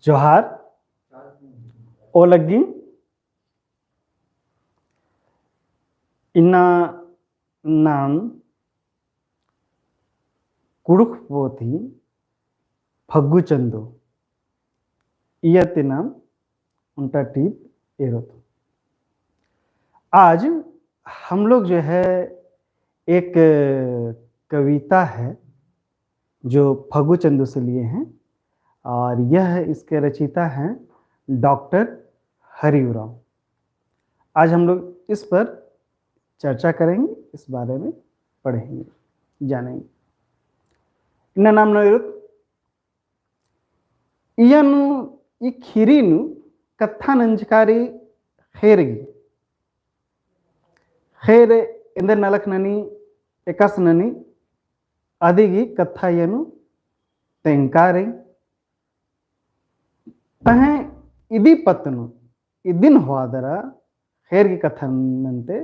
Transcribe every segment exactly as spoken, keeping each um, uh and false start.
जोहार। ओ लग्गी, इन्ना नाम कुँड़ुख़ पोथी फग्गु चंदो, इय्या ती नाम ओन्टा टीप एरोत। आज हम लोग जो है एक कविता है जो फग्गु चंदो से लिए हैं और यह इसके रचयिता हैं डॉक्टर हरि उराँव। आज हम लोग इस पर चर्चा करेंगे, इस बारे में पढ़ेंगे, जानेंगे। इन्ना नाम नू एरोत, इय्या नू ई ख़ीरी नू कत्था नंजका रई ख़ेर गही। ख़ेर एन्देर नलख ननी, एकासे ननी, अदिगी कत्था इय्या नू तेंगका रई। तहें इदी पत्त नू इदिन होआ दरा ख़ेर गही कत्था नन्ते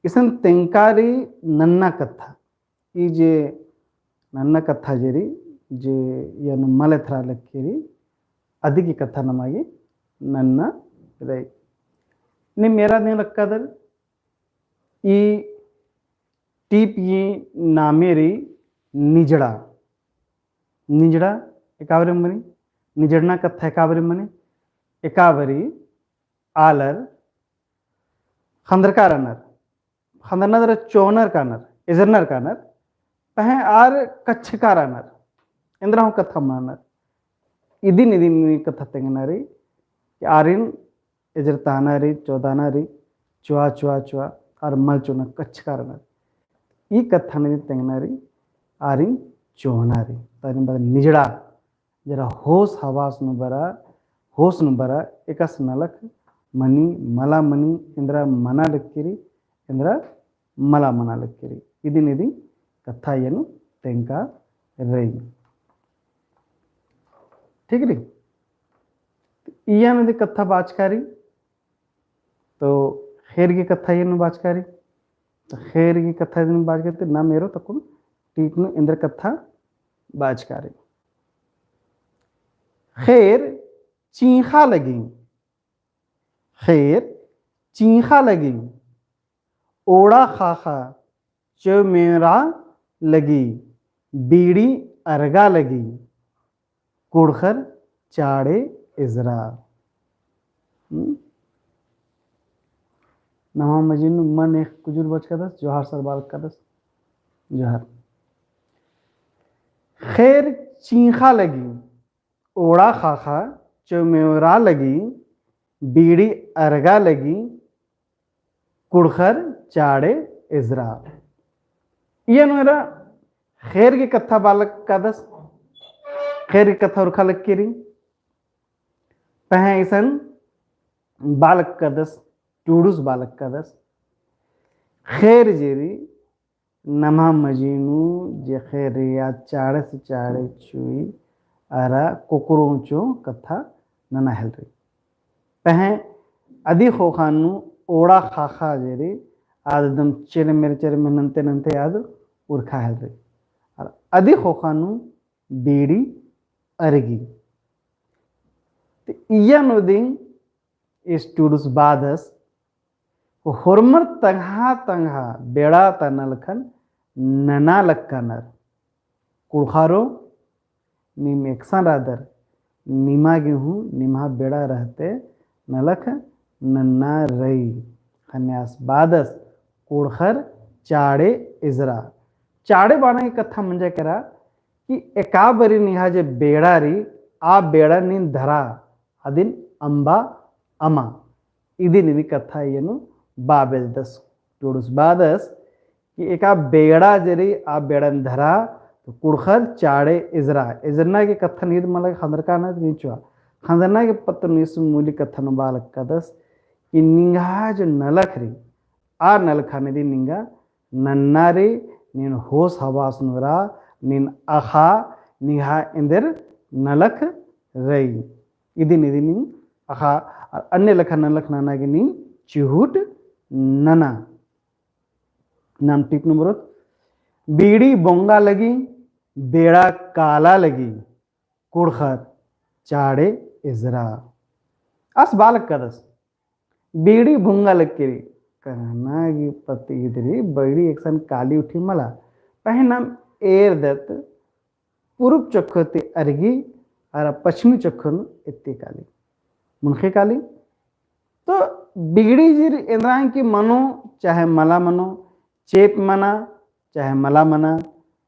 इसन तेंगका रई नन्ना कत्था। ई जे नन्ना कत्था जे रई, जे इय्या नू मल एथरा लगी रई, अदिगी कत्था नमा गे नन्ना रई। नीम एरा दिम लक्कादर, ई टीप गही नामे रई निजड़ा। निजड़ा एका बारी मनी, निजड़ना कत्था एका बारी मनी, एका बारी आलर ख़न्दरका रअनर, ख़न्दरना दरा चोअनर कानर, एजरनर कानर, पहें आर कच्छका रअनर, एन्दरा हूँ कत्था मनानर। इदिन इदिन कत्था तेंगना रई कि आरिन एजरताना रई, चोअताना रई, चोआ, चोआ, चोआ, आर मल चोअनर, कच्छका रअनर। ई कत्था नू तेंगना रई, आरिन चोअना रई। तारिन बअदर निजड़ा, जरा होस हवास नू बरआ, होस नू बरआ, एकासे नलख मनी, मला मनी, एन्दरा मना लगी रई, एन्दरा मला मना लगी रई। इदिन इदिन कत्था इय्या नू तेंगका रई। ठीक रई? इय्या नू इदी कत्था बाचका रई, तो ख़ेर गही कत्था इय्या नू बाचका रई। तो ख़ेर गही कत्था इदिन बाचका रई, तो नाम एरोत अक्कुन टीप नू एन्देर कत्था बाचका रई। ख़ेर चींख़ा लगी, ख़ेर चींख़ा लगी, ओड़ा ख़ाख़ा चेवमेवरा लगी, बीड़ी अरगा लगी, कुँड़ुख़र चाड़े एजरा। हम्म? नमा मझी नू मन एक कुजूर बचकादस, जोहार सर बालकादस, जोहार। ख़ेर चींख़ा लगी, ओड़ा ख़ाख़ा चेवमेवरा लगी, बीड़ी अरगा लगी, कुँड़ुख़र चाड़े एजरा। इय्या नू एरा ख़ेर गही कत्था बालकादस, ख़ेर गही कत्था उरखा लगी रई, पहें इसन बालकादस, टूड़ुस बालकादस। ख़ेर जे रई, नमा मझी नू जे ख़ेर रई आ चाड़े से चाड़े चुई अरा कोकरो चो कत्था नना हेलरई। पहें अदी ख़ोख़ा नू ओड़ा ख़ाख़ा जे रई, आद एकदम चेरमेर चेरमेर नन्ते नन्ते आद उरखा हेलरई। अरा अदी ख़ोख़ा नू बीड़ी अरगी। ते इय्या नू दिम ईस टूड़ुस बादस, होरमर तंग्हा तंग्हा बेड़ा ता नलखन नना लक्कानर। कुँड़ुख़ारो, नीम एकसन रअदर, निमा गे हूँ निम्हा बेड़ा रहते नलख नन्ना रई। ख़ने आस बादस कुँड़ुख़र चाड़े एजरा। चाड़े बअना गही कत्था मंजा केरा कि एका बारी निम्हा जे बेड़ा रई, आ बेड़ा नीन धरा, अदिन अम्बा अमा। इदिन इदी कत्था इय्या नू बआ बेद्दस। टूड़ुस बादस कि एका बेड़ा जे रई आ बेड़न धरा, तो कुँड़ुख़र चाड़े एजरा। एजरना गही कत्थन ईद मला गे ख़न्दरका नना रई, नीन चोआ। ख़न्दरना गही पत्त नू ईस मूली कत्था नू बआ लक्कादस कि निंग्हा जो नलख रई, आ नलखन इदी निंगा नन्ना रई, नीन होस हवास नू रआ, नीन अख़ा, निंग्हा एन्देर नलख रई। इदिन इदी नीन अख़ा, अरा अन्ने लेखा नलख नना गे नीन चिहुट नना। नाम टीप नू बरओत, बीड़ी बोंगा लगी, बेड़ा काला लगी, कुँड़ुख़र चाड़े एजरा। आस बआ लक्कदस, बीड़ी बुंगा लक्की रई। कहना गे पत्त ईद रई, बीड़ी एकसन काली उठी मला। पहें नाम एरदत, पूरुब चोक्खो ती अरगी, अरा पच्छमी चोक्खो नू एत्ती काली। मुनखी काली। तो बीड़ी जिर एन्दरा की मनो, चाहे मला मनो, चेंप मना, चाहे मला मना,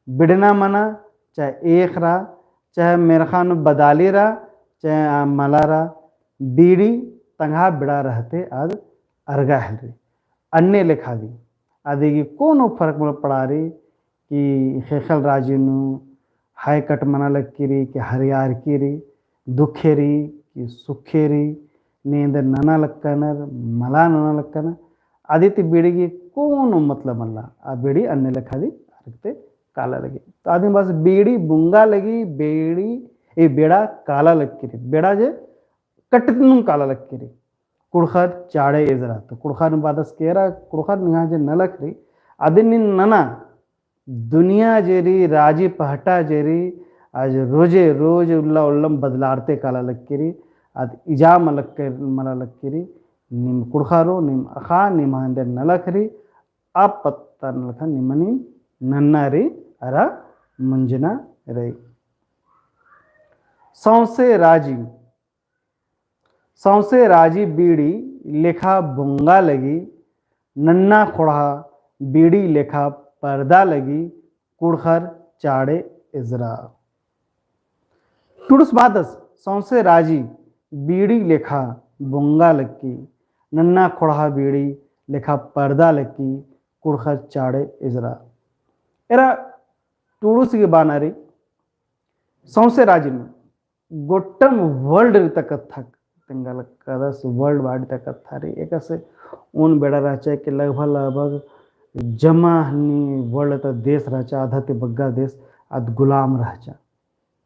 बिड़ना मना, चाहे एख़रा, चाहे मेर्ख़ा नू बदाली रा, चाहे आ मला रा, बीड़ी तंग्हा बिड़ा रहते आद अरगा हेलरी। अन्ने लेखा दी। आदि गे कोनो फरक मल पड़ारी कि ख़ेख़ेल राजी नू हाय कट मना लक्की रई कि हरियारकी रई, दुखे रई कि सुखे रई, नीम एन्देर नना लक्कनर, मला नना लक्कनर, आदि ती बीड़ी गे कोनो मतलब मल्ला। आ बीड़ी अन्ने लेखा दी अरगते काला लगी। तो आदि बस बीड़ी बुंगा लगी, बीड़ी, ए बेड़ा काला लक्की रई, बेड़ा जे कटत नू काला लक्की रई। कुँड़ुख़र चाड़े एजरा। तो कुँड़ुख़र नू बअदस कि एरा कुँड़ुख़र निंग्है जे नलख रई, आदिन नीन नना, दुनिया जे रई, राजी पहटा जे रई, आज रोजे रोज उल्ला उल्लम बदलारते काला लक्की रई, आद इजा मलक-, मला लक्की रई, नीम कुँड़ुख़रो, नीम अख़ा, निम्है एन्देर नलख रई, आ पत्ता नलख निमन नीम नन्ना रई, अरा मुंजना रई। सौंसे राजी सौंसे राजी बीड़ी लेखा बुंगा लगी, नन्ना ख़ोंड़हा बीड़ी लेखा परदा लगी, कुँड़ुख़र चाड़े एजरा। टुड़ुस बअदस, सौंसे राजी बीड़ी लेखा बुंगा लगी, नन्ना ख़ोंड़हा बीड़ी लेखा परदा लगी, कुँड़ुख़र चाड़े एजरा। एरा टुड़ुस गे बअना रई, सौंसे राजी नू गोट्टम world री ता कत्था तेंगा लक्कदस, world wide ता कत्था रई। एकासे ओन बेड़ा रहचा कि लगभग लगभग जमा हन्नी world ता देश रहचा, आधा ती बग्गे देश आद गुलाम रहचा।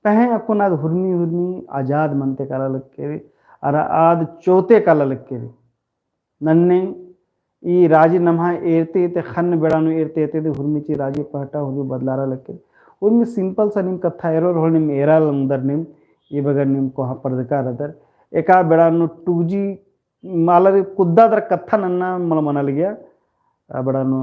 पहें अक्कुन आद हुरमी हुरमी आजाद मनते काला लक्की रई, अरा आद चोते काला लक्की रई। नन्ने ई राजी नम्है एरते एरते ख़न्न बेड़ा नू एरते एरते ती हुरमी ची राजी पहटा हुरमी बदलारा लक्की रई। हुरमी simple सा नीम कत्था एरोर होले नीम एरा लगदर नीम, ई बगर नीम कोहाँ परदका रअदर। एका बेड़ा नू two G आलर कुद्दा दरा कत्था नन्ना मल मना लगिया। आ बेड़ा नू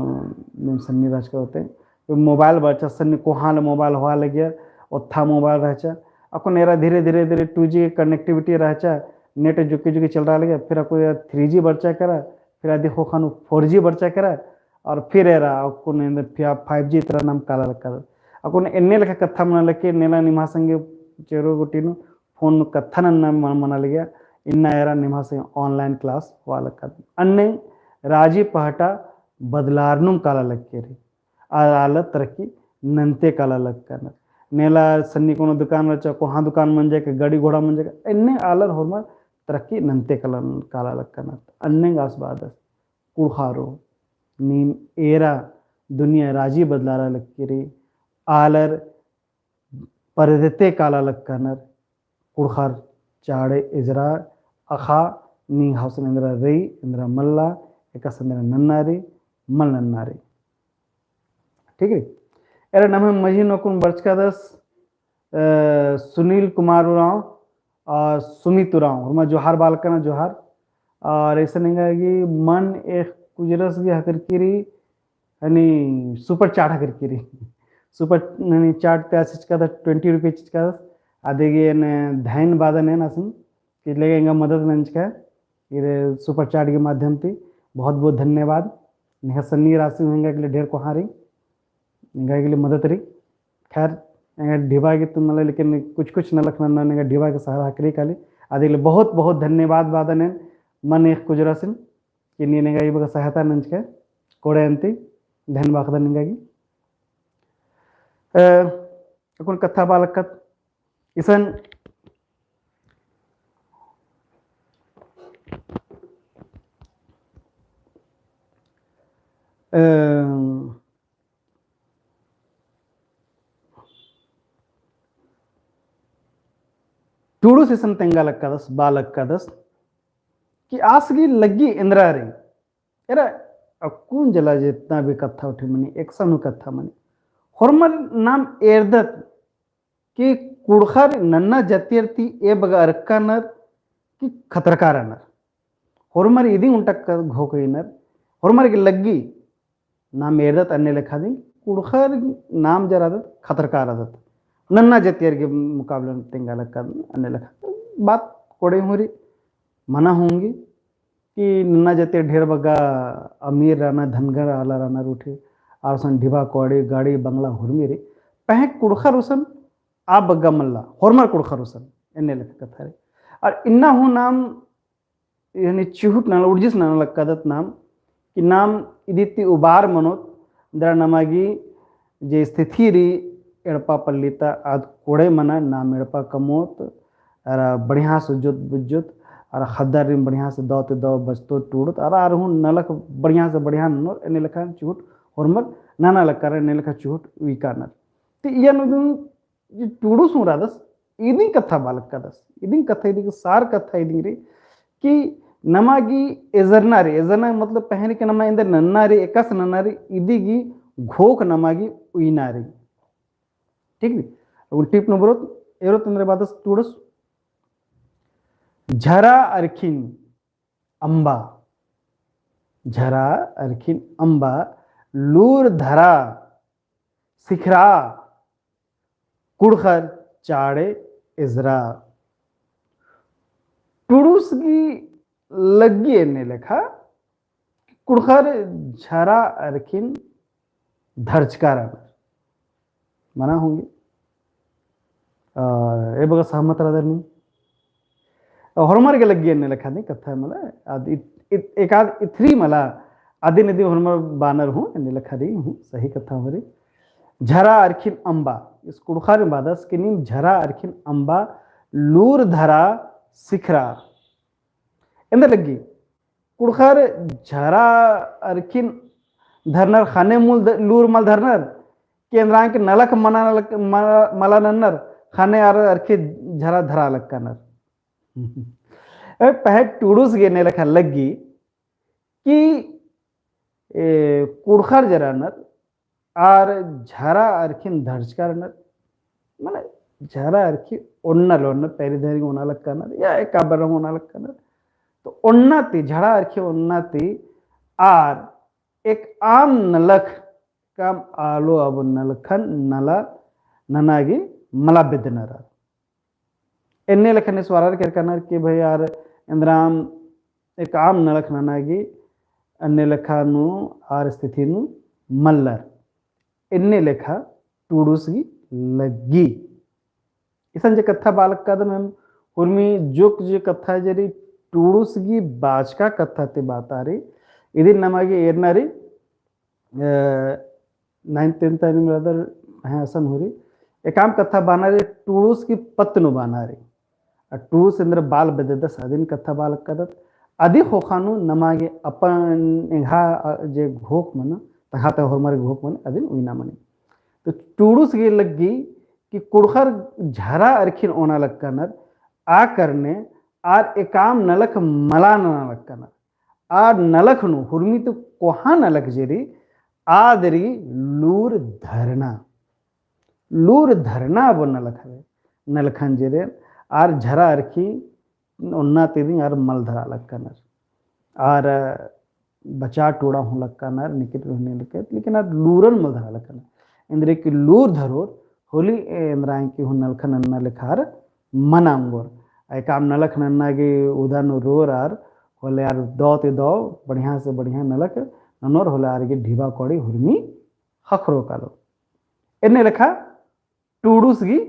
नीम सन्नी रहचका होते। तो mobile बरचा सन्नी कोहाँ ले mobile होआ लगिया, ओत्था mobile रहचा। अक्कुन एरा धीरे धीरे धीरे two G connectivity रहचा, net जुक्की जुक्की चलरआ लगिया, फिर अक्कुन एरा three G बरचा केरा, फिर अदी ख़ोख़ा नू four G बरचा केरा, और फिर एरा अक्कुन एन्देर फिर five G तरा नाम काला लक्कदस। अक्कुन एन्ने लेखा कत्था मना लक्की, नेला निम्है संगे चेरो गुट्ठी नू phone नू कत्था नन्ना मल मना लगिया, इन्ना एरा निम्है संगे online class होआ लक्कदस। अन्ने राजी पहटा बदलारनुम काला लक्की रई। आ-, आलर तरक्की नन्ते काला लक्कनर। नेला सन्नी कोनो दुकान रहचा, कोहाँ दुकान मंजा का, गाड़ी घोड़ा मंजा का, एन्ने आलर होरमर तरक्की नन्ते काला, काला लक्कनर। अन्ने गे आस बअदस, कुँड़ुख़रो, नीम एरा दुनिया राजी बदलारा लक्की रई, आलर परदते काला लक्कनर, कुँड़ुख़र चाड़े एजरा, अख़ा निंग्है गुसन एन्दरा रई, एन्दरा मल्ला, एकासे एन्दरा नन्ना रई, मल नन्ना रई। ठीक रई? एरा नम्है मझी नू अक्कुन बरचकादस, अ, सुनील कुमार उराँव और सुमित उराँव, होरमा जोहार बआ लक्कना, जोहार। और अइसन एंगा गे मन एख़ कुजरस गे हकरकी रई, हनी super chat हकरकी रई। Super, हनी chat ती आस चिचकादस, twenty rupees चिचकादस। अदिगे एन धैन बअदन एन आसिन, कि लेगे एंगा मदद नंजका, इरे super chat के माध्यम ती बहुत बहुत धन्यवाद। निंग्है सन्नी रासि हूँ एंगा के लिए ढेर कोहाँ रई, एंगा के लिए मदद रई। खैर, एंगा ढिबा गे तो मला, लेकिन कुछ कुछ नलख नन्ना एंगा ढिबा के सहारा हकरी काली। अदिगे बहुत बहुत धन्यवाद बअदन एन, मन एख़ कुजरसिन, कि नीन एंगा ई बग्गे सहायता नंजका, कोड़े अन्ती, धैन बआ लक्कदन निंगा गे। अ, अक्कुन कत्था बआ लक्कदस, इसन, अ, टुड़ुस इसन तेंगा लक्कदस, बआ लक्कदस, कि आस गे लग्गी एन्दरा रई। एरा अक्कुन जला जेतना भी कत्था उठी मनी, एकसन हूँ कत्था मनी। होरमर नाम एरदत कि कुँड़ुख़र नन्ना जतियर ती ए बग्गे अरक्का नर कि खतरका रअनर। होरमर इदिंग उन्टा क-, घोख इनर, होरमर गे लग्गी, नाम एरदत अन्ने लेखा दिम, कुँड़ुख़र नाम जे रअदत, खतरका रअदत। नन्ना जतियर गे मुकाबला तेंगा लग्गा अन्ने लेखा। बात कोड़े हूँ रई, मना हूँ ओंगी, कि नन्ना जतियर ढेर बग्गे अमीर रअनर, धनगर आलर रअनर उठे, आर असन ढिबा कोड़ी, गाड़ी, बंगला हुरमी रई। पहें कुँड़ुख़र असन आ बग्गे मल्ला, होरमर कुँड़ुख़र असन, एन्ने लेखा कत्था रई। और इन्ना हूँ नाम, यानी चिहुट नना, उर्जिस नना लग्गदत नाम, कि नाम इदी ती उबार मनोत, दरा नमा गे जे स्थिति रई एड़पा पल्ली ता आद कोड़े मना, नाम एड़पा कमोत, अरा बढ़िया से उज्जोत बुज्जोत, अरा ख़द्दारिन बढ़िया से दव ती दव बचतोत टूड़ोत, अरा आर हूँ नलख बढ़िया से बढ़िया ननोर, एन्ने लेखा चिहुट होरमर नना लग्गनर, एन्ने लेखा चिहुट उइका नर। ती इया नू जे टूड़ुस हूँ रअदस, इदिंग कत्था बआ लग्गदस, इदिंग कत्था, इदिंग सार कत्था इदिंग रई, कि नमा गे एजरना रई, एजरना मतलब पहें रई कि नमा एन्देर नन्ना रई, एकासे नन्ना रई, इदी गे घोख नमा गे उइना रई। ठीक रई? अब टिप नू बरओत, एरोत एन्देर बअदस टूड़ुस। झरा अरखिन अम्बा, झरा अरखिन अम्बा, लूर धरा सिखरा, कुँड़ुख़र चाड़े एजरा। टूड़ुस गे लग्गी एन्ने लेखा, कुँड़ुख़र झरा अरखिन धरचका रअनर। मना हूँ ओंगी। आ, ए बग्गे सहमत रअदर नीम? आ, होरमर गे लग्गी एन्ने लेखा दी कत्था मला, आद इत-, इत-, एकाद इथरी मला, अदिन इदी होरमर बअनर हूँ, एन्ने लेखा दी हूँ, सही कत्था हूँ रई। झरा अरखिन अम्बा, इस कुँड़ुख़र बअदस कि नीम झरा अरखिन अम्बा, लूर धरा सिखरा। एन्देर लग्गी, कुँड़ुख़र झरा अरखिन धरनर, ख़ने मूल ध-, लूर मल धरनर, कि एन्दरा गे नलख मना नलख, मला, मला नन्नर, ख़ने आर अरखी झरा धरा लग्गनर। ए, पहें टूड़ुस गे एन्ने लेखा लग्गी कि, ए, कुँड़ुख़र जे रअनर, आर झरा अरखिन धरचका रअनर, माने झरा अरखी ओन्ना लोन्ना, पैरी धरी ओना लग्गनर, या एका बरंग ओना लग्गनर। तो ओन्ना ती, झरा अरखी ओन्ना ती, आर एकअम नलख, एकअम आलो अबो नलखन नला, नना गे मला बेद्दनर। एन्ने लेखा निस्वारर केरकनर कि भई आर एन्दराम एकअम नलख नना गे अन्ने लेखा नू आर स्थिति नू मल्लर। एन्ने लेखा टूड़ुस गे लग्गी। इसन जे कत्था बआ लग्गदम एम हुरमी जोक जे कत्था जे रई टूड़ुस गे बाचका कत्था ती बअता रई। इदिन नमा गे एरना रई अ, ninth tenth तानी मिलादर हैं असन हुरी। एकाम कत्था बअना रई, टूड़ुस गी पत्त नू बअना रई। आ टूड़ुस एन्दर बाल बेद्ददस अदिन कत्था बआ लग्गदत। अदी ख़ोख़ा नू नमा गे अपन एंग्हा, अ, जे घोख मना, तंग्हा ता होरमर घोख मना, अदिन उइना मनी। तो टूड़ुस गे लग्गी कि कुँड़ुख़र झरा अरखिन ओना लग्गनर, आ करने आर एकाम नलख मला नना लग्गनर। आ नलख नू हुरमी ती कोहाँ नलख जे रई, आद रई लूर धरना। लूर धरना अबो नलख हवे। नलखन जे रई, आर झरा अरखी ओन्ना ती दिम आर मल धरा लग्गनर। आर बचा टूड़ा हूँ लग्गनर, निकिट रहने लग्गनर, लेकिन आर लूरन मल धरा लग्गनर। एन्दरे कि लूर धरोर, होले एन्दरा गे हूँ नलख नन्ना लेखा आर मना ओंगोर। एकाम नलख नन्ना गे उदा नू रओर आर, होले आर दव ती दव बढ़िया से बढ़िया नलख ननोर, होले आर गे ढिबा कौड़ी हुरमी ख़क्खरो कालो। एन्ने लेखा टूड़ुस गी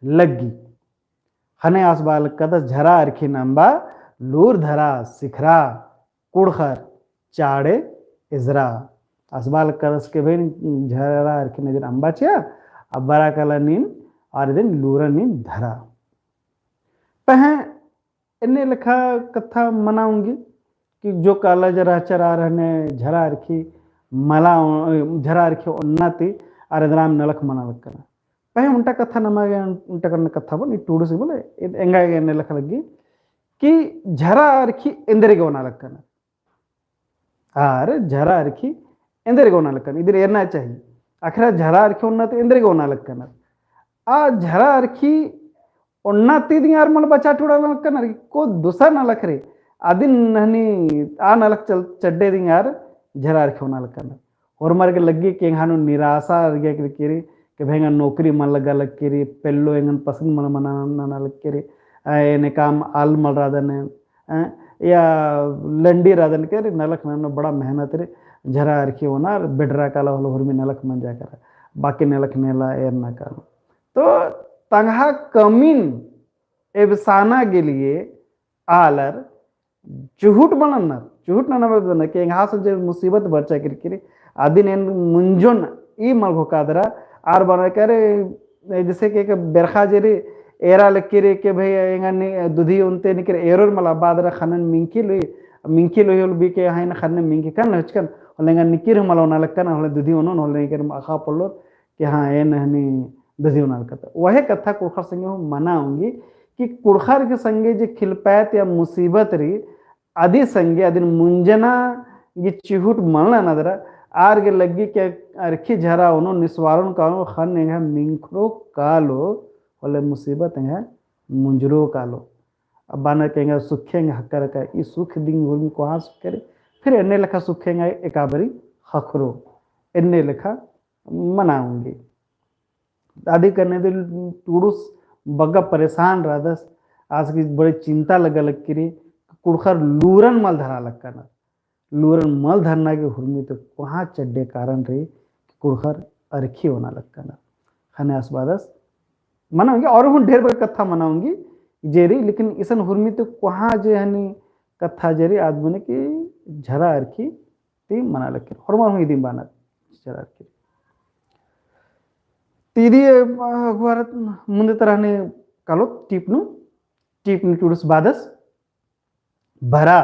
लग्गी। ख़ने आस बआ लग्गदस झरा अरखिन अम्बा, लूर धरा सिखरा, कुँड़ुख़र चाड़े एजरा। आस बआ लग्गदस के भई झरा अरखिन इदिन अम्बा चिआ, अबड़ा काला नीन, आर इदिन लूरन नीन धरा। पहें एन्ने लेखा कत्था मना ओंगी कि जो काला जरा चरा रहने झरा अरखी मला, झरा अरखी ओन्ना ती आर एन्दराम नलख मना लग्गनर। पहें ओन्टा कत्था नमा गे ओन्टा करना कत्था बओन, ई टूड़ुस गे बओन, एंगा गे एन्ने लेखा लग्गी कि झरा अरखी एन्दर गे ओना लग्गनर। आर झरा अरखी एन्दर गे ओना लग्गनर, इदिन एरना चाहिए। आखिर झरा अरखी ओन्ना ती एन्दर गे ओना लग्गनर। आ झरा अरखी ओन्ना ती दिंगार मल बचा टुड़ा नलख कनर, को दूसर नलख रे, अदिन हनी आ नलख चल-, चड्डे दिंगार झरा अरखी ओना लग कनर। होरमर गे लग्गी कि एंगा नू निराशा अरगे के केरी, कि भाई एंगा नौकरी मल लग्गा लग केरी, पेल्लो एंगन पसंद मल मना ना लग केरी, आ, एन्ने काम आल मल रअदन, आ, या लंडी रअदन केरी, नलख नन्ना बड़ा मेहनत रे, झरा अरखी ओना, बेडरा काला होले हुरमी नलख मंजा केरा, बाकी नलख नेला एरना काला। तो तंगआ कमिन एबसाना के लिए आलर चुहुट मल नन्नर, चुहुट नन्ना बअदन कि एंगा सब जे मुसीबत बरचा केरकी रे, अदिन एन मुंजोन ई मल घोकादरा, आर बअनर केरे, जैसे कि एक बेरखा जे रे, एरा लग केरे कि भाई एंगा नि-, दुधी ओन्ते निकर एरोर मला बादरा खनन मिंखी लोई, मिंखी लोई होले बी के हाँ एन खनन मिंखी कन हचकन, होले एंगा निकिर मल ओना लग कन, होले दुधी ओनोन, होले निकर अख़ा पोल्लोर, कि हाँ, एन हनी दुधी ओना लग कत। वहे कत्था कुँड़ुख़र संगे हूँ मना ओंगी कि कुँड़ुख़र के संगे जे खिलपैत या मुसीबत री, अदी संगे अदिन मुंजना गे चुहुट मल नन्दरा, आर गे लग्गी कि अरखी झरा ओनो निस्वारोन कालो, खन्न एंगा मिंखरो कालो, होले मुसीबत एंगा मुंजरो कालो। अब बअनर कि एंगा सुखे एंगा ख़क्खरका, ई सुख दिम हुरमी कोहाँ सुखे रे, फिर एन्ने लेखा सुखे एंगा एका बारी ख़क्खरो, एन्ने लेखा मना ओंगी। अदी करने दे टुड़ुस बग्गे परेशान रअदस, आस गे बड़ी चिंता लग्गा लग केरी, कुँड़ुख़र लूरन मल धरा लग कनर। लूरन मल धरना गे हुरमी ती कोहाँ चड्डे कारण री कि कुँड़ुख़र अरखी ओना लग कनर। ख़ने आस बअदस मना ओंगी, और हूँ ढेर बग्गे कत्था मना ओंगी जे री, लेकिन इसन हुरमी ती कोहाँ जे हनी कत्था जे री, आद मने कि झरा अरखी ती मना लग केरी। होरमर हूँ इदिम बअनर झरा अरखी ती। इदी, अ, अगुवार मुन्दे तरा हने कालोत टीप नू, टीप नू टुड़ुस बअदस, बरा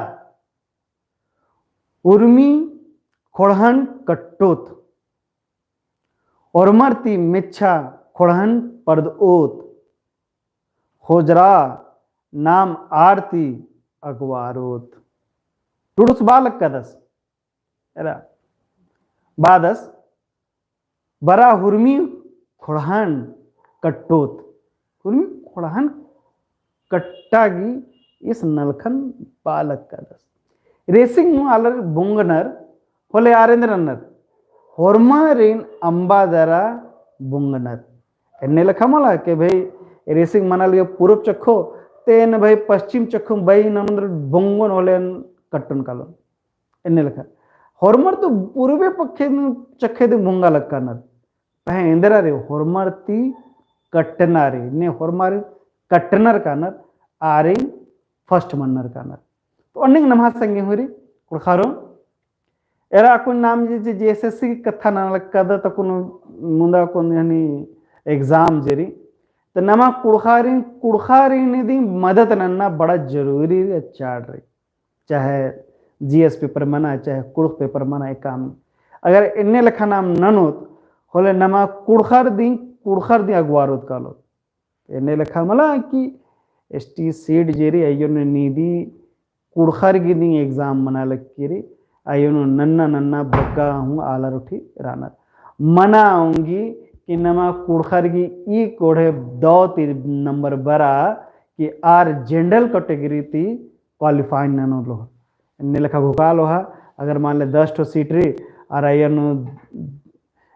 उर्मी ख़ोंड़हन कट्टोत, ओर्मर ती मेच्छा ख़ोंड़हन परदओत, ख़ोजरा नाम आर ती अगवारोत। टुड़ुस बआ लग कादस, एरा, बअदस, बरा हुरमी ख़ोंड़हन कट्टोत। हुरमी ख़ोंड़हन कट्टा गे ईस नलखन बआ लग कादस। रेसिंग नू आलर बोंगनर होले आर एन्देर नन्नर, होरमारिन अम्बा दरा बोंगनर। एन्ने लेखा मला कि भाई रेसिंग मना लगे पूरब चक्खो, ते एन भाई पश्चिम चक्खो बई ननोर बोंगोन होले एन कट्टोन कालोन। एन्ने लेखा। होरमर तो पूर्वे पक्खे दिम, चक्खे दिम बोंगा लग कानर। पहें एन्देर रे होरमर ती कट्टना रे, ने होरमर कट्टनर कानर, आरिन first मन्नर कानर। तो अन्निंग नम्है संगे हूँ री, कुँड़ुख़ारो। एरा अक्कुन नाम जे, जे, JSSC की कत्था नना लग कादत, अक्कुन मुन्दा अक्कुन यानी exam जे री। तो नमा कुँड़ुख़ारिन, कुँड़ुख़ारिन दिम मदत नन्ना बड़ा जरूरी री, चाड़ री। चाहे GS paper मना, चाहे कुँड़ुख़ paper मना, एकअम अगर एन्ने लेखा नाम ननोत, होले नमा कुँड़ुख़र दिम, कुँड़ुख़र दिम अगवारोत कालोत। एन्ने लेखा मला कि ST seat जे री, अइय्यो नू नीदी कुँड़ुख़र गे दिम exam मना लग केरी, अइय्यो नू नन्ना नन्ना बग्गे हूँ आलर उठी रअनर। मना ओंगी कि नमा कुँड़ुख़र गे ई कोड़े दौ ती number बरा कि आर general category ती qualify ननोर लोहर। एन्ने लेखा घोखा लोहा, अगर मान ले दस ठो seat री, आर अइय्यो नू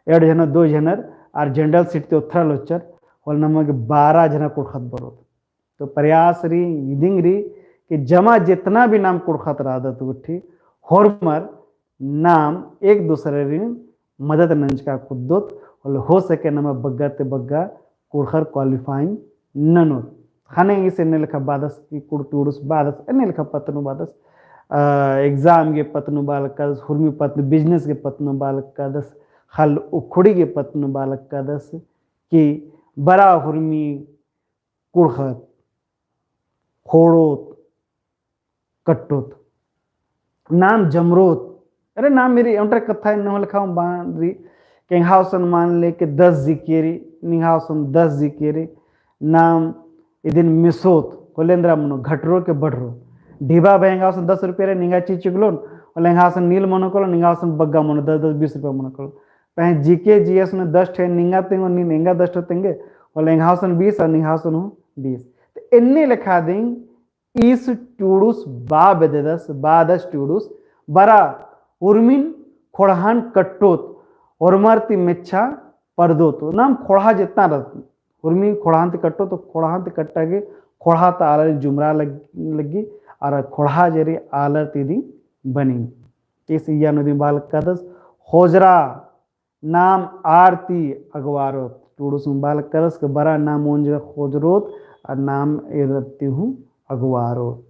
एंड़ झनर, दो झनर, आर general seat ती ओथरा लोचर, होले नमा गे बारह झना कुँड़ुख़त बरोत। तो प्रयास री, इदिंग री कि जमा जेतना भी नाम कुँड़ुख़त रअदत गुट्ठी, होरमर नाम एक दूसरे री मदद नंजका कुद्दोत, होले हो सके नमा बग्गे ती बग्गे कुँड़ुख़र qualifying ननोत। ख़ने ईस एन्ने लेखा बअदस कि कुँड़ुख़ टुड़ुस बअदस, एन्ने लेखा पत्त नू बअदस, अ, exam गे पत्त नू बआ लग कादस, हुरमी पत्त नू business गे पत्त नू बआ लग कादस, ख़ल्ल उखड़ी गे पत्त नू बआ लग कादस कि बरा हुरमी कुँड़ुख़त, ख़ोंड़ोत, कट्टोत, नाम जमरोत। अरे नाम मेरी एन्ने कत्था एन्ने लेखा बआ री, कि एंग्है गुसन मान ले कि दस जिके री, निंग्है गुसन दस जिके री, नाम इदिन मेसोत, होले एन्देर मनो घटरो के बढ़रो। ढिबा भाई एंग्है गुसन दस रुपया रे निंगा चिचुगलोन, होले एंग्है गुसन नील मनो कालोन, निंग्है गुसन बग्गे मनो दस दस बीस रुपया मनो कालोन। पहें GK GS नू दस ठो निंगा तेंगोन, नीन एंगा दस ठो तेंगे, होले एंग्है गुसन बीस और निंग्है गुसन हूँ बीस। तो एन्ने लेखा दिम ईस टूड़ुस बआ बेद्ददस, बअदस टूड़ुस, बरा उर्मिन खोड़हान कट्टोत, होरमर ती मेच्छा परदोत। नाम खोड़हा जेतना रअदत, उर्मिन खोड़हान ती कट्टोत, तो खोड़हान ती कट्टा गे खोड़हा ता आलर जुमरा लग-, लग्गी, और खोड़हा जे रई आलर ती दिम बनी। ईस इय्या नू दिम बआ लगदस, होजरा नाम आर ती अगवारोत। टूड़ुस हूँ बआ लगदस कि बरा नाम ओन जगह खोजरोत, और नाम एरर ती हूँ अगवारोत।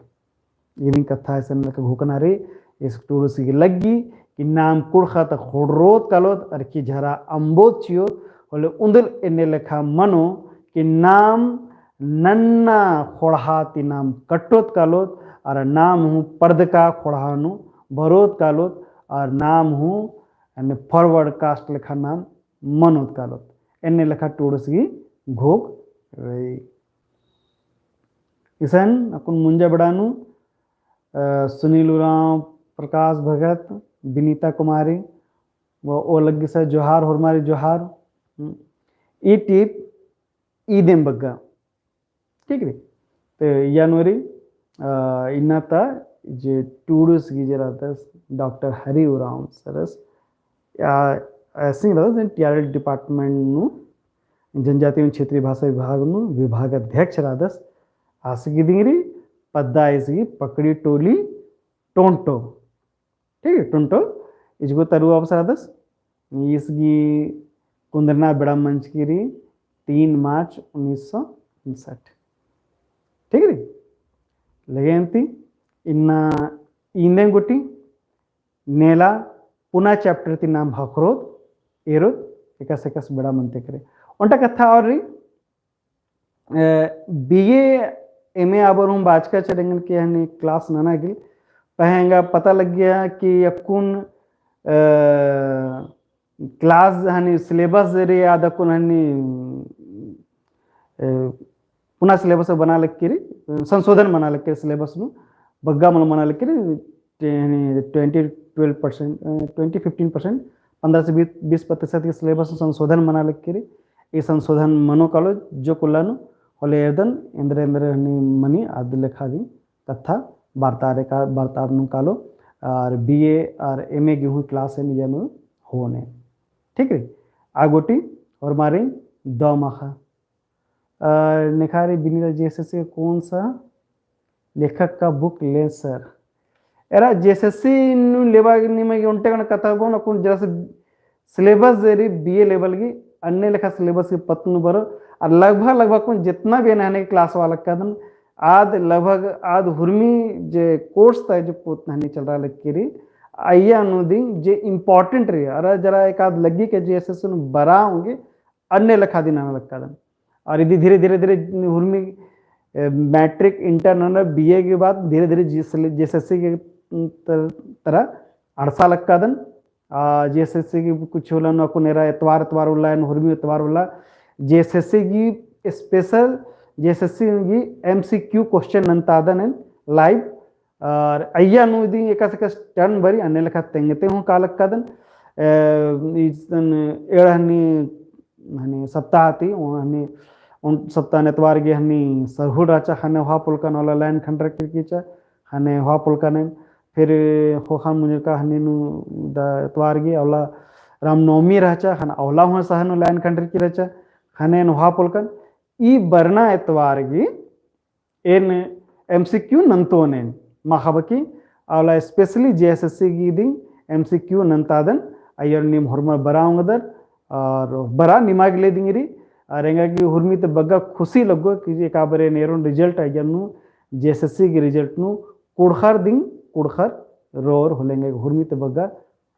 इदिन कत्था असन लग घोखना रई, ईस टूड़ुस गे लग्गी कि नाम कुँड़ुख़ ता खोड़रोत कालोत, अरखी झरा अम्बोत चिओत, होले उन्दुल एन्ने लेखा मनो कि नाम नन्ना खोड़हा ती नाम कट्टोत कालोत, और नाम हूँ परदका खोड़हा नू बरोत कालोत, और नाम हूँ अन्ने forward caste लेखा नाम मनोत कालोत। एन्ने लेखा टूड़ुस गे घोख रई। इसन अक्कुन मुंजा बेड़ा नू, अ, सुनील उराँव, प्रकाश भगत, विनीता कुमारी, व ओ लग्गी सा जोहार, होरमारी जोहार। हम्म। ई टीप ईदिम बग्गा। ठीक रई। तो इय्या नू रई, अ, इन्ना ता जे टूड़ुस गे जे रअदस डॉक्टर हरि उराँव सरस, या, अ, सिंह रअदस, जन टीआरएल department नू जनजाति एवं क्षेत्रीय भाषा विभाग नू विभाग अध्यक्ष रअदस। आस गे दिम रई पद्दा ईस गे पकड़ी टोली टोंटो। ठीक है, टुंटो इजगो तरु अवसर रअदस। ईस गे कुन्दरना बेड़ा मंजकी रई तीन मार्च उन्नीस सौ उनसठ। ठीक रई। लेकिन ती इन्ना ईंदे गूटी नेला पुना chapter ती नाम ख़क्खरोत, एरोत, एकासे एकासे बेड़ा मनते करे। ओन्टा कत्था और रई, अ, बीए, एमए आबर हूँ बाचका चलेंगन के हनी class नना गिल। पहें एंगा पता लग्गिया कि अक्कुन, अ, class हनी syllabus जे रई आद अक्कुन हनी, अ, पुना syllabus बना लग्गी रई, संशोधन बना लग्गी रई syllabus नू, बग्गा मल मना लग्गी रई, ते हनी twenty, twelve percent, अ, twenty, fifteen percent, पन्द्रह से बीस, बीस प्रतिशत के syllabus नू संशोधन मना लग्गी रई। ई संशोधन मनो कालो जो कुल्ला नू होले एरदन एन्दरे एन्दरे हनी मनी आद लेखा दिम कत्था बरतारे का, बरतारनुम कालो। और बीए और एमए गे हूँ class एन इय्या नू होने। ठीक रई। आ गूटी होरमारिन दव माख़ा। अ, नेखा रई बिनिरा जेएसएससी का कौन सा लेखक का book लें sir? एरा जेएसएससी नू लेबा गे निमा गे ओन्टे गने कत्था बओन, अक्कुन जरा से syllabus जे रई बीए level गे, अन्ने लेखा syllabus गे पत्त नू बरो, और लगभग, लगभग अक्कुन जेतना भी एन हने class वाला कादन, आद लगभग आद हुरमी जे course ता जे पोत हनी चलरा लग्गी रई, अइय्या नू दिम जे important रई, अरा जरा एकाद लग्गी के जेएसएससी नू बरा ओंगे, अन्ने लेखा दिम नना लगदन। और इदी धीरे, धीरे, धीरे हुरमी, ए, matric, inter नना, बीए के बाद धीरे, धीरे जेएसएससी के, उम, तर-, तरह अंड़सा लगदन। आ, जेएसएससी गे कुछ उल्ला नू अक्कुन एरा एतवार, एतवार उल्ला, एन हुरमी एतवार उल्ला, जेएसएससी गे special, जेएसएससी गे MCQ question नन्तादन एन live, और अइय्या नू दिम एकासे एकासे turn बरी, अन्ने लेखा तेंगते हूँ कालक कादन। ए, इसन एड़ा हनी, हनी सप्ताह ती, ओ हनी, ओन सप्ताह नू एतवार गे हनी सरहुल रहचा, ख़ने होआ पोलकन, अउला line खंडर किरकीचा, ख़ने होआ पोलकन। फिर ख़ोख़ा मुंजका हनी नू द एतवार गे, अउला रामनवमी रहचा, ख़ने अउला हूँ सहर नू line खंडर की रहचा, ख़ने एन होआ पोलकन। ई बरना एतवार गे एन MCQ नन्तोन एन, माख़ा बकी, अउला specially जेएसएससी गे दिम MCQ नन्तादन, अइय्या नू नीम होरमर बरा ओंगदर, और बरा निमा गे ले दिम रई, और एंगा गे हुरमी ती बग्गा खुशी लग्गो कि जे एका बारी एन एरोन result अइय्या नू जेएसएससी गे result नू कुँड़ुख़र दिम कुँड़ुख़र रओर होले एंगा गे हुरमी ती बग्गा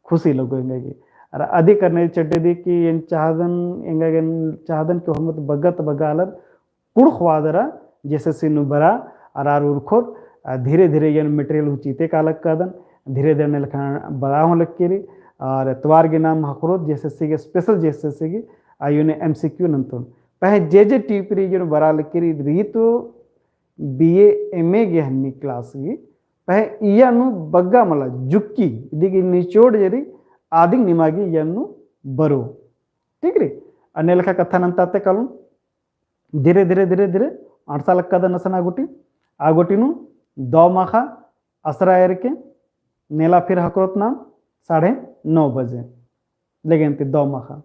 खुशी लग्गो एंगा गे। और अदी करने चड्डे दी कि एन चाहदन, एंगा गे एन चाहदन कि होरमर ती बग्गा ती बग्गा आलर कुँड़ुख़ वादरा जेएसएससी नू बरा, अरा आर उरखोर, आ, धीरे धीरे एन material हूँ चिते कालक कादन, धीरे धीरे अन्ने लेखा बरा हूँ लग्गी रई, और एतवार गे नाम ख़क्खरोत जेएसएससी गे, special जेएसएससी गे, अइय्या नू MCQ नन्तोन। पहें जे जे टीप रई एन बरा लग्गी रई, रई तो बीए एमए गे हनी class गे, पहें इय्या नू बग्गा मला जुक्की, इदी गे निचोड़ जे रई, आदिम निमा गे इय्या नू बरो। ठीक रई? अन्ने लेखा कत्था नन्ताते कालोन। धीरे धीरे धीरे धीरे अंड़सा लक्कादन असन आ गूटी, आ गूटी नू दव माखा असरा एरके नेला फिर हकरोत नाम साढ़े नौ बजे। लेगेन ती दव माखा।